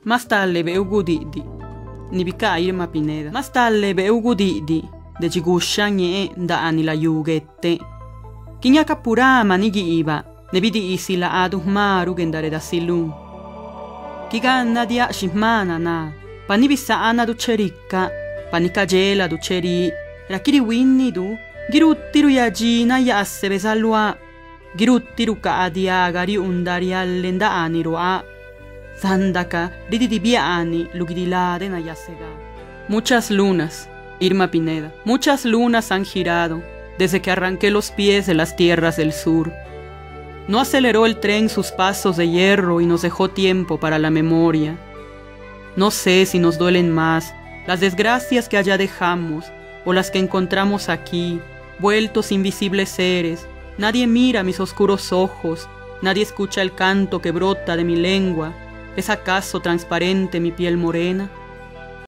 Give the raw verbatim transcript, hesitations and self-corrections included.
Maꞌ stale beeu gudiꞌdiꞌ ni bicaa Irma Pineda. Maꞌ stale beeu gudiꞌdiꞌ de dxi guxhaꞌ ñeeꞌ ndaaniꞌ layú gueteꞌ. Qué ñaca purá maniꞌ guiibaꞌ ne bidiisi laadu jma ruꞌ guendaredasiluꞌ. Qué ganna diaꞌ xi jma naná, pa ni bisaanadu che ricaꞌ, pa ni cadxeladu che riꞌ. Ra qué rihuínidu, guirutiꞌ ruyadxi nayaasebe zaluáꞌ, guirutiꞌ rucaa diaga riuunda riale ndaaniꞌ ruaaꞌ, zandaca rididibiaaniꞌ lu guidilá de nayasegáꞌ. Muchas lunas, Irma Pineda, muchas lunas han girado desde que arranqué los pies de las tierras del sur. No aceleró el tren sus pasos de hierro y nos dejó tiempo para la memoria. No sé si nos duelen más las desgracias que allá dejamos o las que encontramos aquí, vueltos invisibles seres. Nadie mira mis oscuros ojos, nadie escucha el canto que brota de mi lengua. ¿Es acaso transparente mi piel morena?